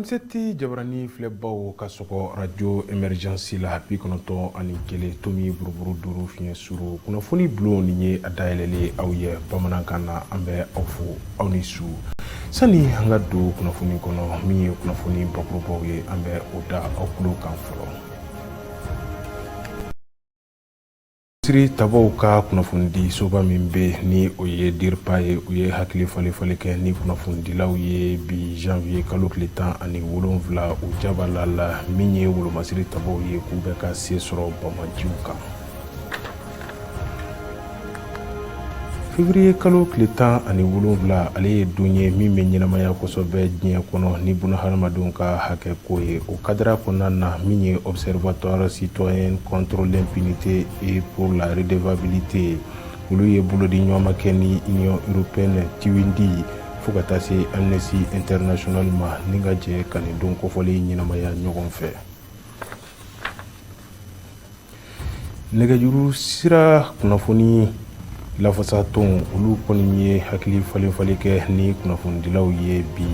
M7 jabarani filɛbaw ka sɔgɔ radio émergence la 91 tomi buruburu 5 fiɲɛ suru kunnafoni bulon nin ye a dayɛlɛlen aw ye bamanankan na. An bɛ aw fo, aw ni su. Sani an ka don kunnafoni kɔnɔ, min ye kunnafoni bakurubaw ye, an bɛ o da aw tulo kan fɔlɔ. Siri tabaw ka kunnafonidi soba min bɛ ni o ye DIRPA ye, u ye hakili falen-falen kɛ ni kunnafonidilaw ye bi janvier kalo tile 17. U jabala la min ye wolomasiri tabaw ye k'u bɛ ka se sɔrɔ banbaanciw kan. Février kalo tile 17, ale ye don ye min bɛ ɲɛnamaya kosɛbɛ diɲɛ kɔnɔ ni bunahadamadenw ka hakɛ ko ye. O kadira kɔnɔna na, min ye Observatoire citoyen contre l'impunité et pour la redevabilité, olu ye bolodi ɲɔgɔnma kɛ ni Union européenne, Tiwindi, fo ka taa se Amnesty International ma, ni ka jɛ ka nin don kofɔlen ɲɛnamaya ɲɔgɔn fɛ. Nɛgɛjuru sira kunnafoni lafasatɔn, olu kɔni ye hakili falen-falen kɛ ni kunnafonidilaw ye bi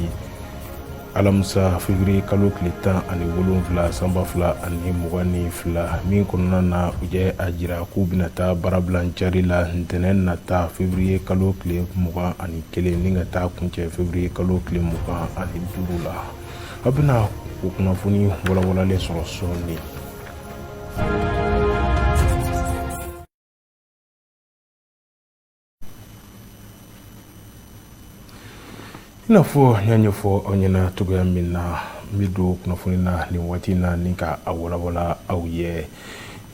alamisa février kalo tile 17 san 2022, min kɔnɔna na u ye a jira k'u bɛna taa baarabila cari la ntɛnɛn nata février kalo tile 21, ni ka taa kuncɛ février kalo tile 25 la. Aw bɛna o kunnafoni walawalalen sɔrɔ sɔɔni. I n'a fɔ n y'a ɲɛfɔ aw ɲɛna cogoya min na, n bɛ don kunnafoni na nin waati na ni ka a walawala aw ye.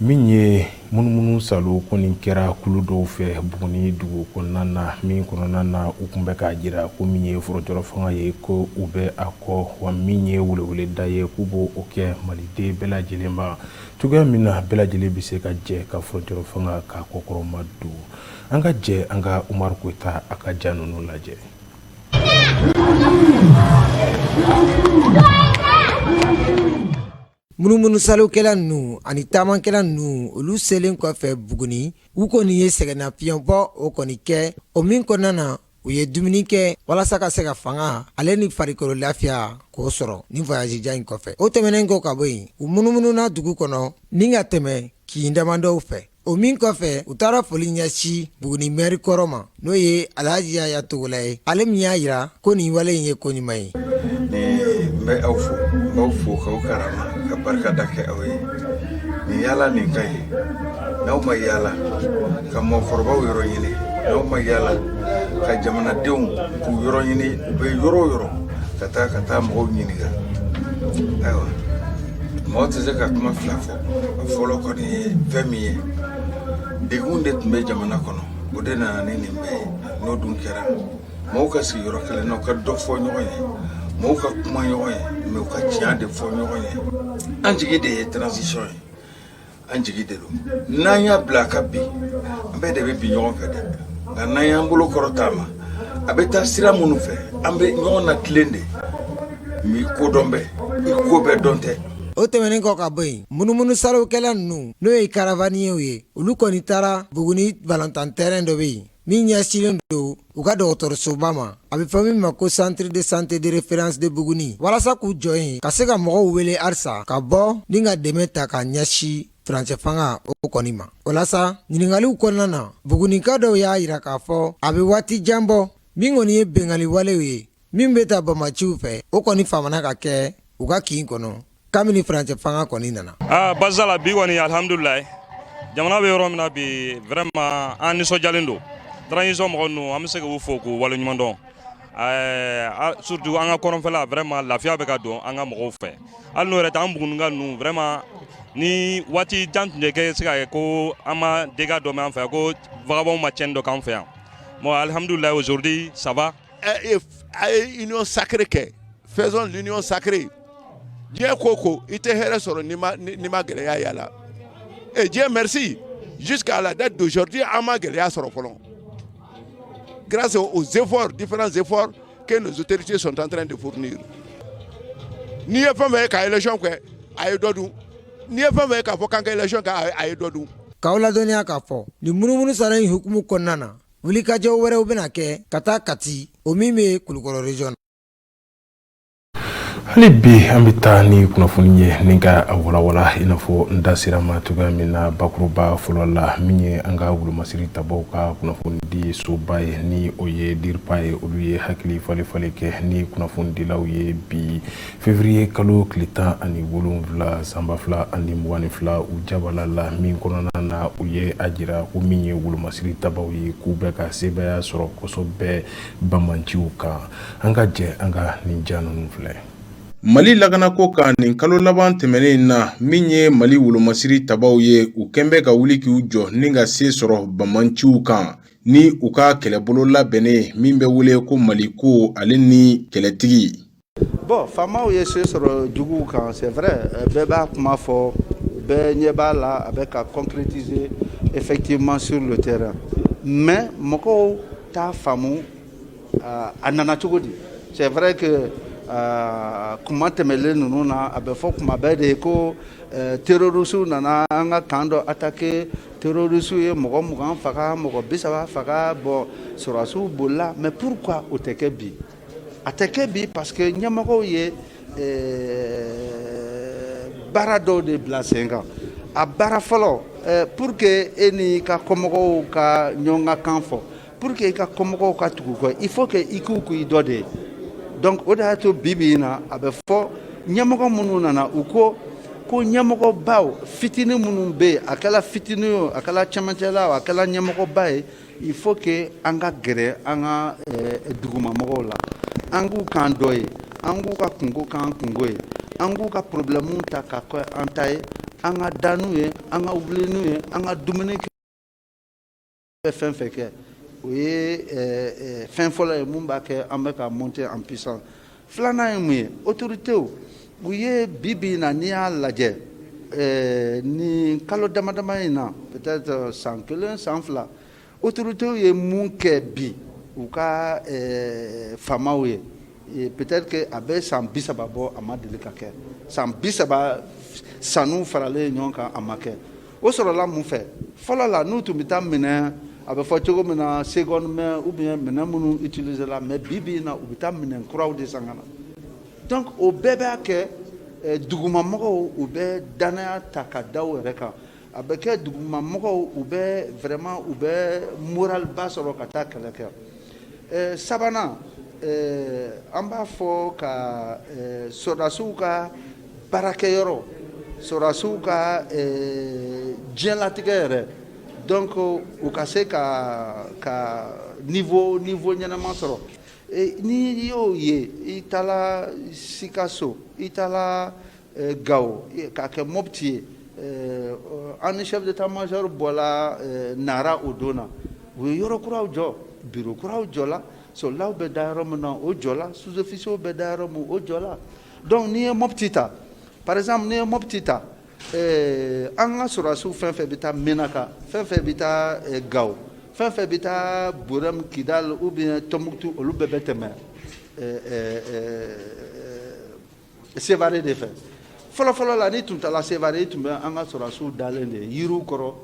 Min ye munumunu salo kɔni kɛra kulu dɔw fɛ Buguni dugu kɔnɔna na, min kɔnɔna na u tun bɛ k'a jira ko min ye furancɛrɔ fanga ye, ko u bɛ a kɔ, wa min ye weleweleda ye, k'u b'o kɛ maliden bɛɛ lajɛlen ma cogoya min na bɛɛ lajɛlen bɛ se ka jɛ ka furancɛrɔ fanga ka kɔkɔrɔma don. An ka jɛ an ka Umaru Koyita a ka ja ninnu lajɛ. Munumunusalokɛla ninnu ani taamakɛla ninnu, olu selen kɔfɛ Buguni, u kɔni ye sɛgɛnnafiɲɛbɔ o kɔni kɛ, o min kɔnɔna na u ye dumuni kɛ walasa ka se ka fanga ale ni farikolo lafiya k'o sɔrɔ ni voyage jan in kɔfɛ. O tɛmɛnen kɔ ka bɔ yen, u munumununa dugu kɔnɔ ni ka tɛmɛ kin damadɔw fɛ. O min kɔfɛ, u taara foli ɲɛsin Buguni mɛri kɔrɔ ma, n'o ye Alhaji Yaya Togola ye, ale min y'a jira ko nin wale in ye ko ɲuman ye. N bɛ aw fo, n b'aw fo k'aw karama ka barikada kɛ aw ye. Nin yaala nin ka ɲi. N'aw ma yaala ka mɔgɔkɔrɔbaw yɔrɔ ɲini, n'aw ma yaala ka jamanadenw k'u yɔrɔ ɲini, u bɛ yɔrɔ o yɔrɔ, ka taa mɔgɔw ɲininka. Ayiwa, mɔgɔ tɛ se ka kuma fila fɔ. A fɔlɔ kɔni ye fɛn min ye, degun de tun bɛ jamana kɔnɔ, o de nana ni nin bɛɛ ye. N'o dun kɛra, mɔgɔw ka sigi yɔrɔ kelen na, u ka dɔ fɔ ɲɔgɔn ye, mɔgɔw ka kuma ɲɔgɔn ye, mais u ka tiɲɛ de fɔ ɲɔgɔn ye. An jigi de ye transition ye, an jigi de don. N'an y'a bila a ka bin, an bɛɛ de bɛ bin ɲɔgɔn fɛ dɛ. Nka n'an y'an bolo kɔrɔta a ma, a bɛ taa sira minnu fɛ, an bɛ ɲɔgɔn na tilen de. Mais ko dɔn bɛ i ko bɛɛ dɔn tɛ. O tɛmɛnen kɔ ka bɔ yen, munumunusalokɛla ninnu, n'o ye caravaniers ye, olu kɔni taara Buguni balontan terrain dɔ bɛ yen min ɲɛsinnen don u ka dɔgɔtɔrɔsoba ma, a bɛ fɔ min ma ko Centre de santé de référence de Buguni, walasa k'u jɔ yen ka se ka mɔgɔw wele halisa ka bɔ ni ka dɛmɛ ta ka ɲɛsin furancɛ fanga o kɔni ma. O la sa, ɲininkaliw kɔnɔna na, Bugunika dɔw y'a jira k'a fɔ a bɛ waati jan bɔ, min kɔni ye binkanni walew ye min bɛ taa banbaanciw fɛ, o kɔni famana ka kɛ u ka kin kɔnɔ kabini furancɛ fanga kɔni nana. Aa, baasi la bi kɔni, alihamudulilayi. Jamana bɛ yɔrɔ min na bi, vraiment an nisɔndiyalen don. Transition mɔgɔ ninnu, an bɛ se k'u fo k'u waleɲuman dɔn. Surtout an ka kɔrɔnfɛla, vraiment lafiya bɛ ka don an ka mɔgɔw fɛ. Hali n'o yɛrɛ tɛ, an Bugunika ninnu, vraiment ni waati jan tun tɛ kɛ se ka kɛ ko an ma dégâts dɔ mɛn an fɛ yan, ko vagabond ma tiɲɛni dɔ k'an fɛ yan. Bon, alihamudulilayi, aujourd'hui ça va. A ye union sacrée kɛ, faisons l'union sacrée. Diɲɛ ko ko i tɛ hɛrɛ sɔrɔ n'i ma gɛlɛya y'a la. Et Dieu merci, jusqu'à la date d'aujourd'hui, an ma gɛlɛya sɔrɔ fɔlɔ, grâce aux efforts, différents efforts que nos autorités sont en train de fournir. N'i ye fɛn fɛn ye ka élection kɛ, a ye dɔ dun. N'i ye fɛn fɛn ye k'a fɔ k'an ka élection kɛ, a ye dɔ dun. K'aw ladɔnniya k'a fɔ nin munumunu sara in hukumu kɔnɔna na, wulikajɔ wɛrɛw bɛna kɛ ka taa Kati, o min bɛ Kulukɔrɔ région. Hali bi an bɛ taa ni kunnafoni ye ni ka a walawala i n'a fɔ n da sera ma cogoya min na bakuruba fɔlɔ la, min ye an ka wolomasiri tabaw ka kunnafonidi soba ye, ni o ye DIRPA ye. Olu ye hakili falen-falen kɛ ni kunnafonidilaw ye bi février kalo tile 17 san 2022 u jabala la, min kɔnɔna na u ye a jira ko min ye wolomasiri tabaw ye, k'u bɛ ka sebaaya sɔrɔ kosɛbɛ banbaanciw kan. An ka jɛ an ka nin ja ninnu filɛ. Mali lakanako kan nin kalo laban tɛmɛnen in na, min ye Mali wolomasiri tabaw ye, u kɛn bɛ ka wuli k'u jɔ ni ka se sɔrɔ banbaanciw kan ni u ka kɛlɛbolo labɛnnen min bɛ wele ko Maliko ale ni kɛlɛtigi. Bon, faamaw ye se sɔrɔ juguw kan, c'est vrai, bɛɛ b'a kuma fɔ, bɛɛ ɲɛ b'a la, a bɛ ka concrétiser effectivement sur le terrain, mais mɔgɔw t'a faamu a nana cogo di. C'est vrai que kuma tɛmɛlen ninnu na, a bɛ fɔ kuma bɛɛ de ko terroristes nana an ka camp dɔ attaquer, terroristes ye mɔgɔ 20 faga, mɔgɔ 30 faga. Bon, sɔrɔdasiw bolila, mais pourquoi o tɛ kɛ bi? A tɛ kɛ bi parce que ɲɛmɔgɔw ye baara dɔw de bila sen kan. A baara fɔlɔ, pour que e ni ka kɔmɔgɔw ka ɲɔgɔn ka kan fɔ, pour que i ka kɔmɔgɔw ka tugu kɔ, il faut que i k'u k'i dɔ de ye. Donc o de y'a to bi bi in na, a bɛ fɔ ɲɛmɔgɔ minnu nana, u ko ko ɲɛmɔgɔbaw fitinin minnu bɛ yen, a kɛla fitinin ye o, a kɛla cɛmancɛla o, a kɛla ɲɛmɔgɔba ye, il faut que an ka gɛrɛ an ka dugumamɔgɔw la, an k'u kan dɔ ye, an k'u ka kunko k'an kunko ye, an k'u ka problème ta ka kɛ an ta ye, an ka da n'u ye, an ka wuli n'u ye, an ka dumuni kɛ, fɛn fɛn kɛ. O ye fɛn fɔlɔ ye mun b'a kɛ an bɛ ka monter en puissance. Filanan ye mun ye? Autorités u ye bi bi in na, n'i y'a lajɛ nin kalo dama dama in na, peut-être san kelen, san 2, autorités ye mun kɛ bi u ka faamaw ye, peut-être que a bɛ san 30 bɔ, a ma deli ka kɛ. San 30 sanu faralen ɲɔgɔn kan, a ma kɛ. O sɔrɔla mun fɛ? Fɔlɔ la, n'u tun bɛ taa minɛ, a bɛ fɔ cogo min na, seconde main ou bien minɛn minnu utiliser la, mais bi bi in na, u bɛ taa minɛn kuraw de san ka na. Donc o bɛɛ b'a kɛ dugumamɔgɔw u bɛ danaya ta ka da u yɛrɛ kan. A bɛ kɛ dugumamɔgɔw u bɛ vraiment u bɛ moral ba sɔrɔ ka taa kɛlɛ kɛ. Sabanan, an b'a fɔ ka sɔrɔdasiw ka baarakɛyɔrɔ, sɔrɔdasiw ka diɲɛlatigɛ yɛrɛ, donc u ka se ka niveau ɲɛnama sɔrɔ. N'i y'o ye, i taara Sikaso, i taara Gawo, k'a kɛ Mopti ye, an ni chef d'état-major bɔla Nara o don na, u ye yɔrɔ kuraw jɔ, bureau kuraw jɔla, soldatw bɛ da yɔrɔ min na, o jɔla, sous-officiers bɛ da yɔrɔ min, o jɔla. Donc n'i ye Mopti ta par exemple, n'i ye Mopti ta, an ka sɔrɔdasiw fɛn fɛn bɛ taa Menaka, fɛn fɛn bɛ taa Gawo, fɛn fɛn bɛ taa Burem, Kidal ou bien Tombouctou, olu bɛɛ bɛ tɛmɛ Sevare de fɛ. Fɔlɔ fɔlɔ la, n'i tun taara Sevare, i tun bɛ an ka sɔrɔdasiw dalen de yiriw kɔrɔ,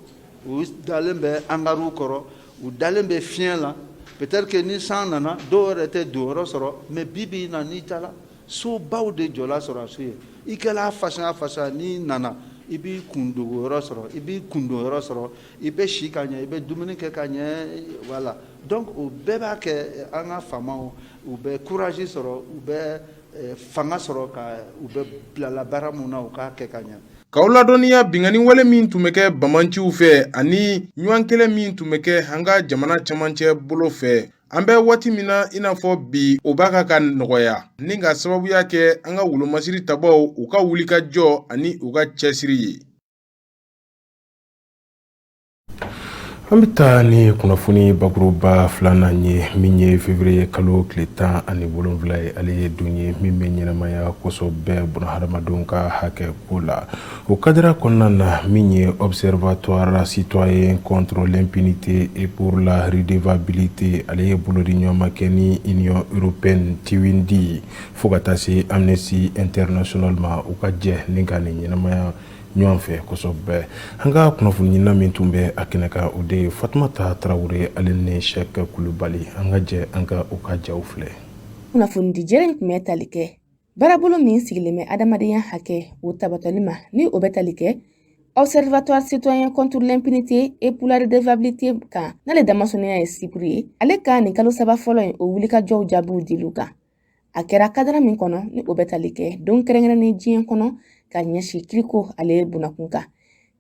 u dalen bɛ hangarw kɔrɔ, u dalen bɛ fiɲɛ la. Peut-être que ni san nana, dɔw yɛrɛ tɛ don yɔrɔ sɔrɔ. Mais bi bi in na, n'i taara, sobaw de jɔla sɔrɔdasiw ye. I kɛla façon façon, n'i nana, i b'i kun dogo yɔrɔ sɔrɔ, i b'i kundon yɔrɔ sɔrɔ, i bɛ si ka ɲɛ, i bɛ dumuni kɛ ka ɲɛ, voilà. Donc o bɛɛ b'a kɛ an ka faamaw u bɛ courage sɔrɔ, u bɛ fanga sɔrɔ ka u bɛ bilala baara mun na, u k'a kɛ ka ɲɛ. K'aw ladɔnniya, binkanni wale min tun bɛ kɛ banbaanciw fɛ ani ɲɔgɔn kɛlɛ min tun bɛ kɛ an ka jamana cɛmancɛ bolo fɛ, an bɛ waati min na i n'a fɔ bi, o b'a ka nɔgɔya ni ka sababuya kɛ an ka wolomasiri tabaw u ka wulikajɔ ani u ka cɛsiri ye. An bɛ taa ni kunnafoni bakuruba filanan ye, min ye février kalo tile 17 ye. Ale ye don ye min bɛ ɲɛnamaya kosɛbɛ bunahadamadenw ka hakɛ ko la. O cadre kɔnɔna na, min ye Observatoire citoyen contre l'impunité et pour la redevabilité, ale ye bolodi ɲɔgɔnma kɛ ni Union européenne, Tiwindi, fo ka taa se Amnesty International ma, u ka jɛ ni ka nin ɲɛnamaya ɲɔgɔn fɛ kosɛbɛ. An ka kunnafoni ɲinina min tun bɛ a kɛnɛ kan, o de ye Fatumata Tarawele ale ni Sɛk Kulubali. An ka jɛ an ka u ka jaw filɛ. Kunnafoni di jɛlen tun bɛ tali kɛ Baarabolo min sigilen bɛ adamadenya hakɛ o tabatɔli ma, ni o bɛ tali kɛ Observatoire citoyen contre l'impunité et pour la redevabilité kan, n'ale damasɔnniya ye CIPRI ye, ale ka nin kalo 3 fɔlɔ in o wulikajɔw jaabiw diliw kan. A kɛra kadara min kɔnɔ, ni o bɛ tali kɛ don kɛrɛnkɛrɛnnen diɲɛ kɔnɔ ka ɲɛsin kiriko ale bunakun kan.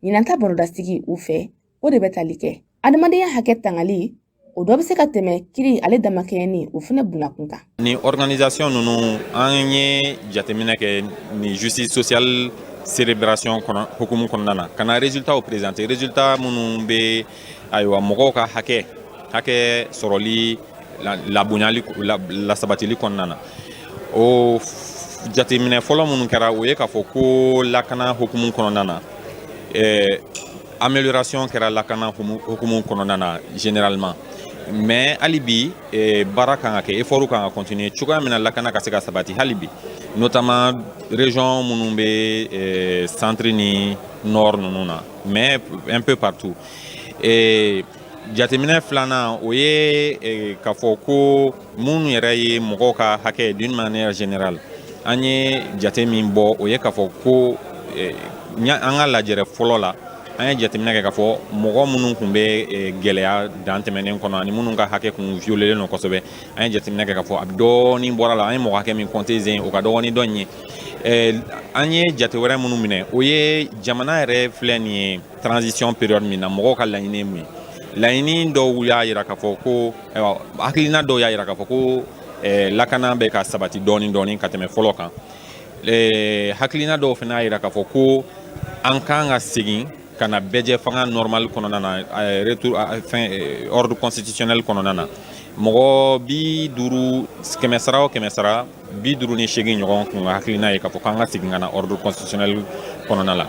Ɲinan ta barodasigi u fɛ, o de bɛ tali kɛ adamadenya hakɛ tangali, o dɔ bɛ se ka tɛmɛ kiri ale damakɛɲɛni o fana bunakun kan. Ni organisation ninnu, an ye jateminɛ kɛ ni justice sociale célébration kɔnɔ hukumu kɔnɔna na, ka na résultat présenter, résultat minnu bɛ, ayiwa, mɔgɔw ka hakɛ sɔrɔli labonyali, lasabatili kɔnɔna na. O jateminɛ fɔlɔ minnu kɛra, o ye k'a fɔ ko lakana hukumu kɔnɔna na, amélioration kɛra lakana hukumu kɔnɔna na généralement, mais hali bi baara kan ka kɛ, effort kan ka continuer cogoya min na lakana ka se ka sabati hali bi, notamment région minnu bɛ centre ni nord ninnu na, mais un peu partout. Jateminɛ filanan, o ye k'a fɔ ko minnu yɛrɛ ye mɔgɔw ka hakɛ d'une manière générale, an ye jate min bɔ, o ye k'a fɔ ko an ka lajɛrɛ fɔlɔ la, an ye jateminɛ kɛ k'a fɔ mɔgɔ minnu tun bɛ gɛlɛya dan tɛmɛnen kɔnɔ ani minnu ka hakɛ kun violélen don kosɛbɛ, an ye jateminɛ kɛ k'a fɔ a dɔɔnin bɔra la. An ye mɔgɔ hakɛ min compter zen, o ka dɔgɔ ni dɔ in ye. An ye jate wɛrɛ minnu minɛ, o ye jamana yɛrɛ filɛ nin ye transition période min na, mɔgɔw ka laɲini ye mun ye? Laɲini dɔw y'a yira k'a fɔ ko, ayiwa, hakilina dɔw y'a yira k'a fɔ ko lakana bɛ ka sabati dɔɔnin dɔɔnin ka tɛmɛ fɔlɔ kan. Hakilina dɔw fana y'a yira k'a fɔ ko an kan ka segin ka na bɛɛjɛ fanga normal kɔnɔna na, retour fɛn ordre constitutionnel kɔnɔna na. Mɔgɔ 50, 100 sara o 100 sara, 58 ɲɔgɔn kun ka hakilina ye k'a fɔ k'an ka segin ka na ordre constitutionnel kɔnɔna la.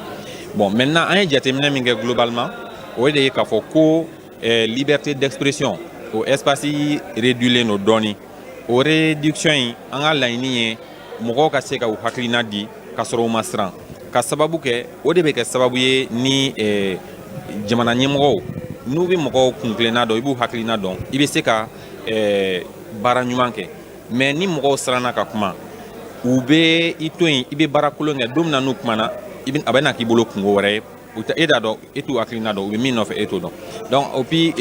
Bon, maintenant, an ye jateminɛ min kɛ globalement, o de ye k'a fɔ ko liberté d'expression, o espace réduilen don dɔɔni. O réduction in, an ka laɲini ye mɔgɔw ka se ka u hakilina di ka sɔrɔ u ma siran, ka sababu kɛ o de bɛ kɛ sababu ye ni jamana ɲɛmɔgɔw n'u bɛ mɔgɔw kuntilenna dɔn, i b'u hakilina dɔn, i bɛ se ka baara ɲuman kɛ. Mais ni mɔgɔw siranna ka kuma, u bɛ i to yen, i bɛ baara kolon kɛ. Don min na n'u kumana, a bɛ na k'i bolo kungo wɛrɛ ye. E t'a dɔn, e t'u hakilina dɔn, u bɛ min nɔfɛ, e t'o dɔn. Donc o puis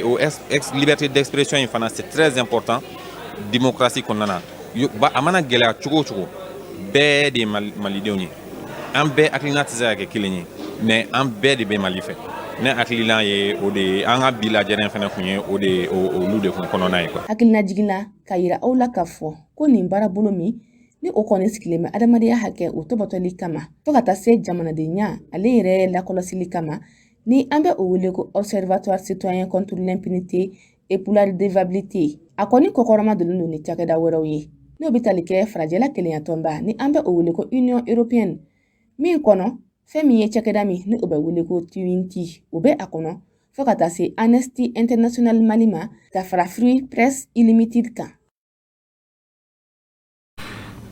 o liberté d'expression in fana, c'est très important démocratie kɔnɔna na. A mana gɛlɛya cogo o cogo, bɛɛ de ye malidenw ye. An bɛɛ hakilina tɛ se ka kɛ kelen ye, mais an bɛɛ de bɛ Mali fɛ. Ne hakilina ye o de ye. An ka bi lajɛrɛ fana kun ye o de ye, olu de kun kɔnɔna ye quoi. Hakilina jiginna ka yira aw la k'a fɔ ko nin baarabolo min, ni o kɔni sigilen bɛ adamadenya hakɛ o tɔbɔtɔli kama fo ka taa se jamanadenya ale yɛrɛ lakɔlɔsili kama, ni an bɛ o wele ko Observatoire citoyen contre l'impunité et pour la redevabilité, a kɔni kɔkɔrɔma donnen don ni cakɛda wɛrɛw ye, n'o bɛ tali kɛ farajɛla kelenyatɔnba, ni an bɛ o wele ko Union européenne min kɔnɔ, fɛn min ye cakɛda min ni o bɛ wele ko Tuwinti, o bɛ a kɔnɔ, fo ka taa se Amnesty International Mali ma, ka fara Free Press Unlimited kan.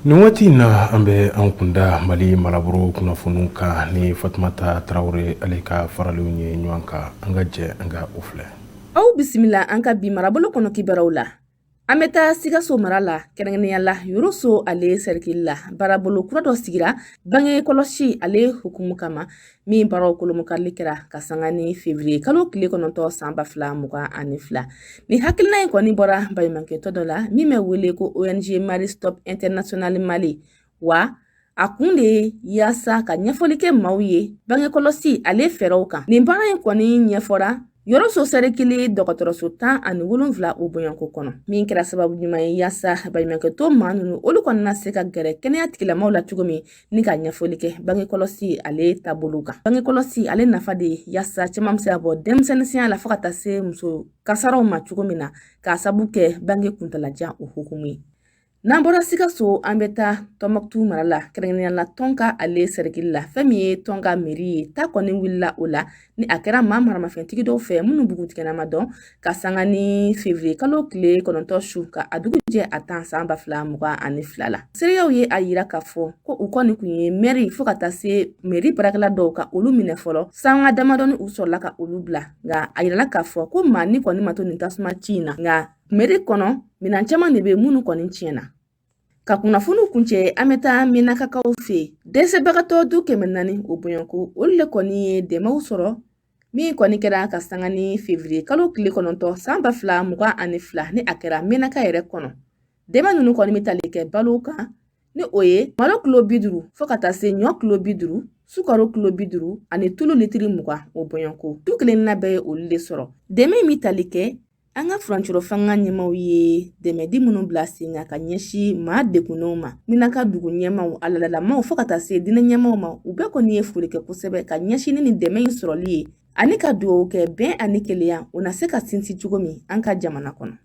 Nin waati in na, an bɛ an kunda Mali marabolo kunnafoniw kan ni Fatumata Tarawele ale ka faralenw ye ɲɔgɔn kan. An ka jɛ an ka o filɛ. Aw bisimila an ka bi marabolo kɔnɔ kibaruyaw la. An bɛ taa Sikaso mara la, kɛrɛnkɛrɛnnenya la Yoroso ale sɛrikili la. Baarabolo kura dɔ sigira bange kɔlɔsi ale hukumu kama, min baaraw kolomokarili kɛra ka sanga ni février kalo tile 9 san 2022. Ni hakilina in kɔni bɔra baɲumankɛtɔ dɔ la min bɛ wele ko ONG Marie Stopes International Mali. Wa a kun de ye yaasa ka ɲɛfɔli kɛ maaw ye bange kɔlɔsi ale fɛɛrɛw kan. Nin baara in kɔni ɲɛfɔra Yɔrɔso sɛrikili dɔgɔtɔrɔso 17 o bɔɲɔgɔnko kɔnɔ, min kɛra sababu ɲuman ye yaasa baɲumankɛtɔ maa ninnu olu kɔni na se ka gɛrɛ kɛnɛya tigilamaw la cogo min, ni ka ɲɛfɔli kɛ bange kɔlɔsi ale taabolo kan. Bange kɔlɔsi ale nafa de ye yaasa caman bɛ se ka bɔ denmisɛnninya la fo ka taa se muso kasaraw ma cogo min na, k'a sabu kɛ bange kuntalajan o hukumu ye. N'an bɔra Sikaso, an bɛ taa Tɔnbɔkutu mara la, kɛrɛnkɛrɛnnenya la Tɔnka ale sɛrikili la. Fɛn min ye Tɔnka mairie ye, ta kɔni wulila o la, ni a kɛra maa maramafɛntigi dɔw fɛ minnu bugutigɛna ma dɔn, ka sanga ni février kalo tile 9 su ka a dugu jɛ a 10 san 2022 la. Seereyaw ye a yira k'a fɔ ko u kɔni kun ye mɛri fo ka taa se mairie baarakɛla dɔw ka olu minɛ fɔlɔ. Sanga damadɔni, u sɔrɔla ka olu bila, nka a yirala k'a fɔ ko maa ni kɔni ma to nin tasuma ci in na, nka mairie kɔnɔ minɛn caman de bɛ minnu kɔni tiɲɛna. Ka kunnafoniw kuncɛ, an bɛ taa Menakakaw fɛ yen. Dɛsɛbagatɔ du 400 o bɔɲɔgɔnko, olu de kɔni ye dɛmɛw sɔrɔ min kɔni kɛra ka sanga ni fevrier kalo tile 9 san 2022, ni a kɛra Menaka yɛrɛ kɔnɔ. Dɛmɛ ninnu kɔni bɛ tali kɛ balo kan, ni o ye malo kilo 50 fo ka taa se ɲɔ kilo 50, sukaro kilo 50 ani tulu litiri 20 o bɔɲɔgɔnko. Du kelenna bɛɛ ye olu de sɔrɔ. Dɛmɛ in bɛ tali kɛ an ka furancɛrɔ fanga ɲɛmaaw ye dɛmɛdi minnu bila sen kan ka ɲɛsin maa degunnenw ma. Menaka dugu ɲɛmaaw, a laadalamaw fo ka taa se diinɛ ɲɛmaaw ma, u bɛɛ kɔni ye foli kɛ kosɛbɛ ka ɲɛsin ni nin dɛmɛ in sɔrɔli ye, ani ka dugawu kɛ bɛn ani kelenya o na se ka sinsin cogo min an ka jamana kɔnɔ.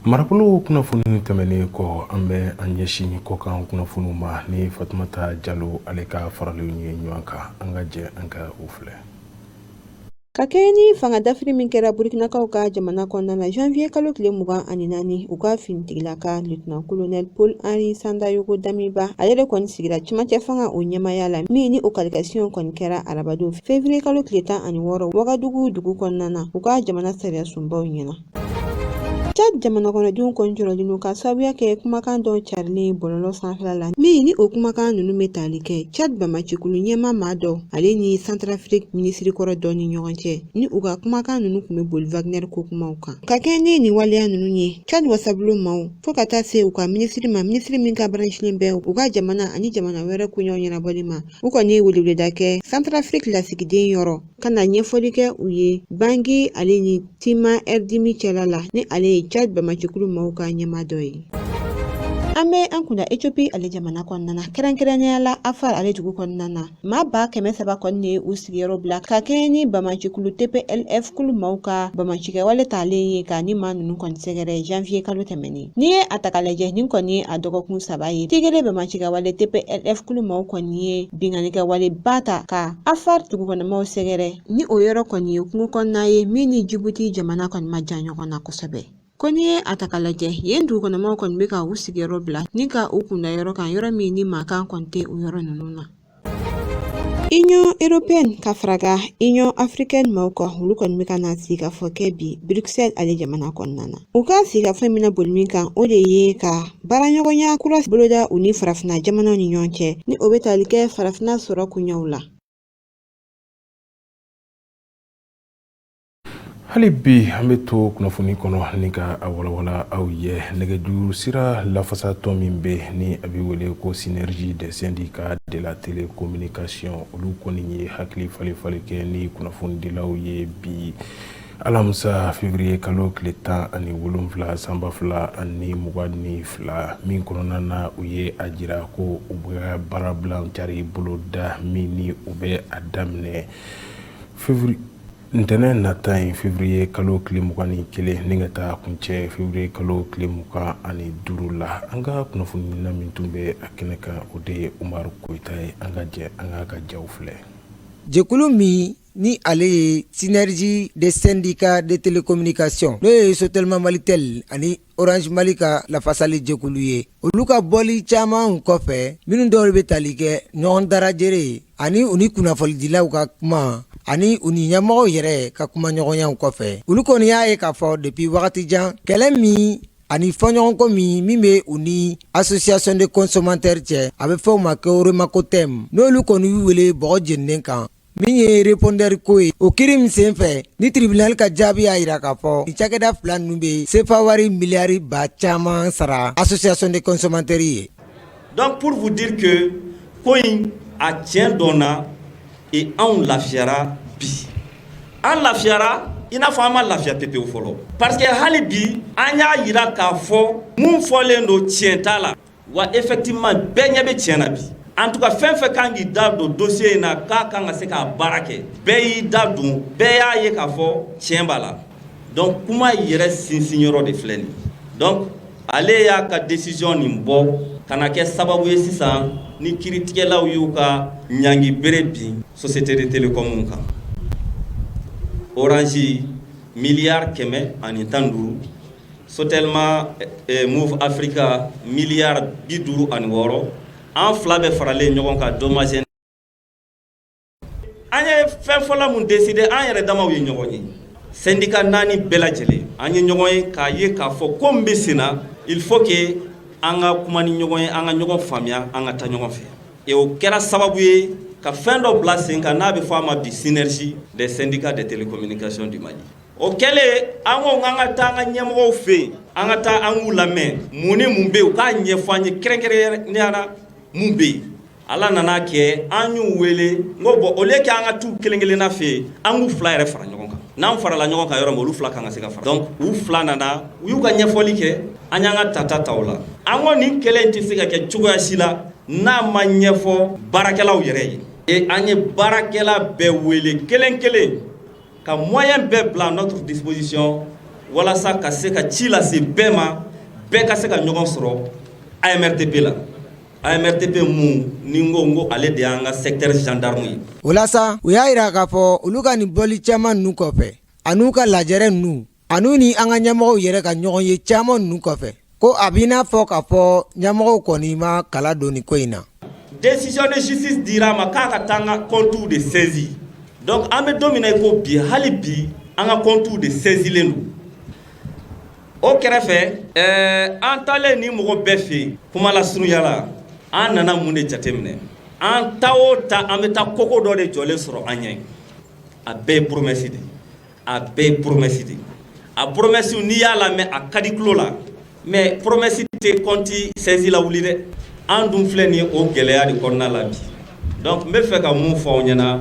Marabolo kunnafoni tɛmɛnen kɔ, an bɛ an ɲɛsin kɔkan kunnafoniw ma ni Fatumata Jalo ale ka faralenw ye ɲɔgɔn kan. An ka jɛ an ka o filɛ. Ka kɛɲɛ ni fanga dafiri min kɛra Burkinakaw ka jamana kɔnɔna na janvier kalo tile 24, u ka finitigilaka lieutenant colonel Paul Henri Sandayogo Damiba, ale de kɔni sigira cɛmancɛ fanga o ɲɛmaaya la, min ni o kalikansiɲɛ kɔni kɛra arabadon février kalo tile 16 Wagadugu dugu kɔnɔna na, u ka jamana sariya sunbaw ɲɛna. Tchad jamana kɔnɔdenw kɔni jɔrɔlen don ka sababuya kɛ kumakan dɔ carilen bɔlɔlɔ sanfɛla la, min ni o kumakan ninnu bɛ tali kɛ Tchad bamacikulu ɲɛmaa maa dɔ ale ni Centrafrique minisiri kɔrɔ dɔ ni ɲɔgɔn cɛ, ni u ka kumakan ninnu tun bɛ boli Wagner ko kumaw kan. Ka kɛɲɛ ni nin waleya ninnu ye, Tchad wasabulon maaw fo ka taa se u ka minisiri ma, minisiri min ka baara ɲɛsinnen bɛ u ka jamana ani jamana wɛrɛ koɲɛw ɲɛnabɔli ma, u kɔni ye weleweleda kɛ Centrafrique lasigiden yɔrɔ ka na ɲɛfɔli kɛ u ye Bangi ale ni Tima Erdimi cɛla la, ni ale ye Tchad bamacikulu maaw ka ɲɛmaa dɔ ye. An bɛ an kunda Ethiopie ale jamana kɔnɔna na, kɛrɛnkɛrɛnnenya la Afar ale dugu kɔnɔna na. Maa 300,000 kɔni de ye u sigiyɔrɔ bila ka kɛɲɛ ni bamacikulu TPLF kulu maaw ka bamacikɛwale talen ye ka ni maa ninnu kɔni sɛgɛrɛ janvier kalo tɛmɛnen. N'i ye a ta k'a lajɛ, nin kɔni ye a dɔgɔkun 3 ye Tigere bamacikɛwale TPLF kulu maaw kɔni ye binkannikɛwaleba ta ka Afar dugukɔnɔmaw sɛgɛrɛ, ni o yɔrɔ kɔni ye kungo kɔnɔna ye min ni Jibuti jamana kɔni ma jan ɲɔgɔn na kosɛbɛ. Ko n'i ye a ta k'a lajɛ, yen dugukɔnɔmaw kɔni bɛ ka u sigiyɔrɔ bila ni ka u kunda yɔrɔ kan, yɔrɔ min ni mankan kɔni tɛ o yɔrɔ ninnu na. Union européenne ka fara ka Union africaine maaw kan, olu kɔni bɛ ka na sigikafɔ kɛ bi Bruxelles ale jamana kɔnɔna na. U ka sigikafɔ in bɛna boli min kan, o de ye ka baaraɲɔgɔnya kura boloda u ni farafinna jamanaw ni ɲɔgɔn cɛ, ni o bɛ tali kɛ farafinna sɔrɔ koɲɛw la. Hali bi an bɛ to kunnafoni kɔnɔ ni ka a walawala aw ye. Nɛgɛjuru sira lafasatɔn min bɛ ni a bɛ wele ko Synergie des syndicats de la télécommunication, olu kɔni ye hakili falen falen kɛ ni kunnafonidilaw ye bi alamisa février kalo tile 17 san 2022, min kɔnɔna na u ye a jira ko u bɛ baarabila cari boloda min ni u bɛ a daminɛ février ntɛnɛn nata in février kalo tile 21 ni ka taa kuncɛ février kalo tile 25 la. An ka kunnafonina min tun bɛ a kɛnɛ kan, o de ye Umaru Koyita ye. An ka jɛ an k'a ka jaw filɛ. Jɛkulu min ni ale ye Synergie des syndicats de télécommunication, n'o ye Sotelma Malitel ani Orange Mali ka lafasali jɛkulu ye, olu ka bɔli caman kɔfɛ, minnu dɔw bɛ tali kɛ ɲɔgɔn darajere ani u ni kunnafonidilaw ka kuma ani u ni ɲɛmɔgɔw yɛrɛ ka kumaɲɔgɔnyaw kɔfɛ, olu kɔni y'a ye k'a fɔ depuis wagati jan, kɛlɛ min ani fɔɲɔgɔnkɔ min bɛ u ni association de consommateurs cɛ, a bɛ fɔ o ma ko Remacotem, n'olu kɔni y'u wele bɔgɔ jeninen kan, min ye répondeur ko ye, o kiri min sen fɛ ni tribunal ka jaabi y'a jira k'a fɔ nin cakɛda fila ninnu bɛ sefa wari miliyari ba caman sara association de consommateurs ye. Donc pour vous dire que ko in a tiɲɛ dɔnna et anw lafiyara bi, an lafiyara i n'a fɔ an ma lafiya pepewu fɔlɔ, parce que hali bi an y'a yira k'a fɔ mun fɔlen don, tiɲɛ t'a la. Wa effectivement, bɛɛ ɲɛ bɛ tiɲɛ na bi. En tout cas, fɛn fɛn kan k'i da don dossier in na k'a kan ka se k'a baara kɛ, bɛɛ y'i da don, bɛɛ y'a ye k'a fɔ tiɲɛ b'a la. Donc kuma yɛrɛ sinsin yɔrɔ de filɛ nin. Donc ale y'a ka décision nin bɔ ka na kɛ sababu ye sisan ni kiiritigɛlaw y'u ka ɲangi bere bin société de télécom kan. Orange miliyari 115, Sotelma Moov Africa miliyari 56, an fila bɛɛ faralen ɲɔgɔn kan dommage. An ye fɛn fɔlɔ mun décider, an yɛrɛ damaw ye ɲɔgɔn ye. Syndicat naani bɛɛ lajɛlen, an ye ɲɔgɔn ye k'a ye k'a fɔ ko min bɛ sen na, il faut que an ka kuma ni ɲɔgɔn ye, an ka ɲɔgɔn faamuya, an ka taa ɲɔgɔn fɛ. Et o kɛra sababu ye ka fɛn dɔ bila sen kan n'a bɛ fɔ a ma bi synergie des syndicats de télécommunications du Mali. O kɛlen, an ko an ka taa an ka ɲɛmɔgɔw fɛ yen, an ka taa an k'u lamɛn, mun ni mun bɛ yen, u k'a ɲɛfɔ an ye kɛrɛnkɛrɛnnenya la mun bɛ yen. Ala nana kɛ an y'u wele, n ko bon, au lieu que an ka t'u kelen kelenna fɛ yen, an k'u fila yɛrɛ fara ɲɔgɔn kan. N'an farala ɲɔgɔn kan yɔrɔ min, olu fila kan ka se ka fara. Donc u fila nana, u y'u ka ɲɛfɔli kɛ, an y'an ka tata ta o la. An ko nin kɛlɛ in tɛ se ka kɛ cogoya si la n'a ma ɲɛfɔ baarakɛlaw yɛrɛ ye. Et an ye baarakɛla bɛɛ wele kelen kelen ka moyen bɛɛ bila à notre disposition walasa ka se ka ci lase bɛɛ ma, bɛɛ ka se ka ɲɔgɔn sɔrɔ AMRTP la. AMRTP mun ni n ko n ko ale de y'an ka secteur gendarme ye. O la sa, u y'a yira k'a fɔ olu ka nin bɔli caman ninnu kɔfɛ, an'u ka lajɛrɛ ninnu, an'u ni an ka ɲɛmɔgɔw yɛrɛ ka ɲɔgɔn ye caman ninnu kɔfɛ, ko a b'i n'a fɔ k'a fɔ ɲɛmɔgɔw kɔni ma kala don nin ko in na. Décision de justice dira a ma k'a ka taa an ka compte de saisi. Donc an bɛ don min na i ko bi, hali bi an ka compte de saisilen don. O kɛrɛfɛ, an taalen ni mɔgɔ bɛɛ fɛ yen, kuma lasurunya la, an nana mun de jateminɛ? An ta o ta, an bɛ taa koko dɔ de jɔlen sɔrɔ an ɲɛ. A bɛɛ ye promesse de ye, a bɛɛ ye promesse de ye. A promesse, n'i y'a lamɛn, a ka di tulo la, mais promesse tɛ compte saisi la wuli dɛ. An dun filɛ nin ye o gɛlɛya de kɔnɔna la bi. Donc n bɛ fɛ ka mun fɔ aw ɲɛna?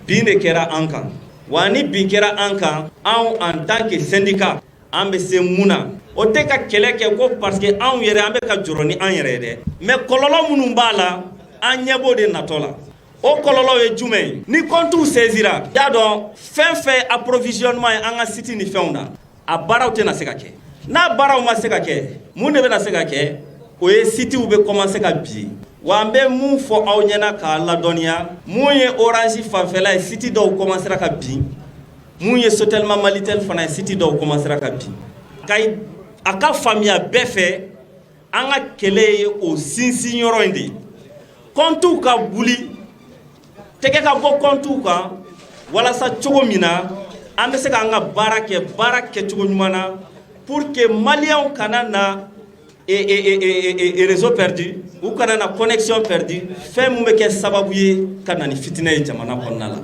Bin de kɛra an kan wa. Ni bin kɛra an kan, anw en tant que syndicat, an bɛ se mun na? O tɛ ka kɛlɛ kɛ ko parce que anw yɛrɛ an bɛ ka jɔrɔ ni an yɛrɛ ye dɛ, mais kɔlɔlɔ minnu b'a la, an ɲɛ b'o de natɔ la. O kɔlɔlɔ ye jumɛn ye? Ni comptes saisira, y'a dɔn fɛn fɛn approvisionnement ye an ka site ni fɛnw na, a baaraw tɛna se ka kɛ. N'a baaraw ma se ka kɛ, mun de bɛna se ka kɛ? O ye sitew bɛ commencer ka bin. Wa an bɛ mun fɔ aw ɲɛna k'a ladɔnniya, mun ye Orange fanfɛla ye, site dɔw commencera ka bin. Mun ye Sotelma Malitel fana ye, site dɔw commencera ka bin. Ka a ka faamuya bɛɛ fɛ, an ka kɛlɛ ye o sinsin yɔrɔ in de ye: comptes ka wuli, tɛgɛ ka bɔ comptes kan, walasa cogo min na an bɛ se k'an ka baara kɛ baara kɛcogo ɲuman na, pour que maliyɛnw kana na réseau perdu, u kana na connexion perdu, fɛn mun bɛ kɛ sababu ye ka na ni fitinɛ ye jamana kɔnɔna la.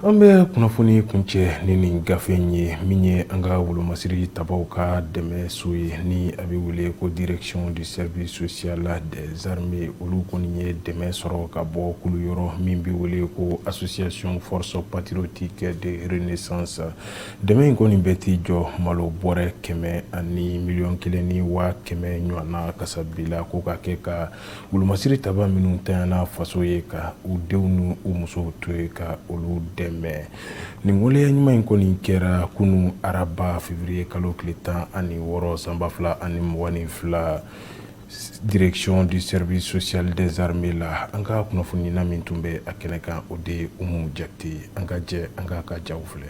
An bɛ kunnafoni kuncɛ ni nin gafe in ye, min ye an ka wolomasiri tabaw ka dɛmɛ so ye, ni a bɛ wele ko Direction du service social des armées. Olu kɔni ye dɛmɛ sɔrɔ ka bɔ kulu yɔrɔ min bɛ wele ko Association Force Patriotique de Renaissance. Dɛmɛ in kɔni bɛ t'i jɔ malo bɔrɛ 100 ani 1,1 miliyɔn ɲɔgɔn na kasabila, ko ka kɛ ka wolomasiri taba minnu tanyana faso ye, ka u denw n'u musow to yen, ka olu dɛmɛ. Nin waleya ɲuman in kɔni kɛra kunu araba, février kalo tile 16 san 2022, Direction du service social des armées la. An ka kunnafonina min tun bɛ a kɛnɛ kan, o de ye Umu Jakite. An ka jɛ an k'a ka jaw filɛ.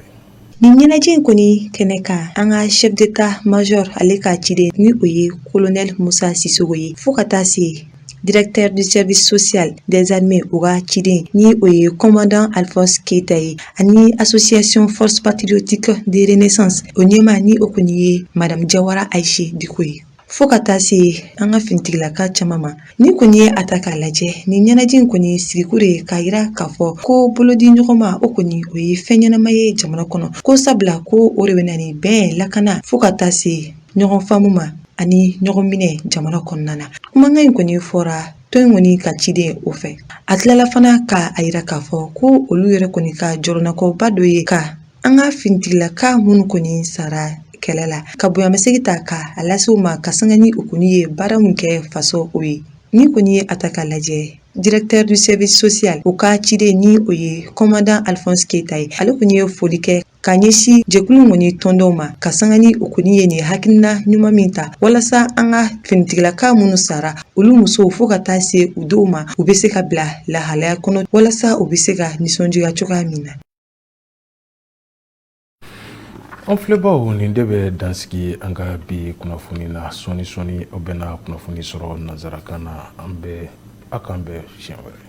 Nin ɲɛnajɛ in kɔni kɛnɛ kan, an ka chef d'état major ale ka ciden, ni o ye colonel Musa Sisoko ye, fo ka taa se directeur du service social des armées u ka ciden, ni o ye commandant Alphonse Keita ye, ani Association Force Patriotique de Renaissance o ɲɛmaa, ni o kɔni ye madame Jawara Aïché Diko ye, fo ka taa se an ka finitigilaka caman ma. Ni kɔni ye a ta k'a lajɛ, nin ɲɛnajɛ in kɔni sigikun de k'a yira k'a fɔ ko bolodi ɲɔgɔn ma, o kɔni o ye fɛn ɲɛnama ye jamana kɔnɔ, ko sabula ko o de bɛ na ni bɛn, lakana, fo ka taa se ɲɔgɔn faamu ma ani ɲɔgɔn minɛ jamana kɔnɔna na. Kumakan in kɔni fɔra tɔn in kɔni ka ciden o fɛ. A tilala fana ka a yira k'a fɔ ko olu yɛrɛ kɔni ka jɔrɔnakɔba dɔ ye ka an ka finitigilaka minnu kɔni sara kɛlɛ la, ka bonyamasegin ta ka a lase u ma, ka sanga ni u kɔni ye baara min kɛ faso o ye. Ni kɔni ye a ta k'a lajɛ, directeur du service social o ka ciden, ni o ye commandant Alphonse Keita ye, ale kɔni ye foli kɛ ka ɲɛsin jɛkulu kɔni tɔndenw ma, ka sanga ni o kɔni ye nin hakilina ɲuman min ta walasa an ka finitigilaka minnu sara, olu musow, fo ka taa se u denw ma, u bɛ se ka bila lahalaya kɔnɔ walasa u bɛ se ka nisɔndiya cogoya min na. An filɛbaw, nin de bɛ dansigi an ka bi kunnafoni na. Sɔɔni sɔɔni, aw bɛna kunnafoni sɔrɔ nansarakan na. An bɛ aw k'an bɛn siɲɛ wɛrɛ.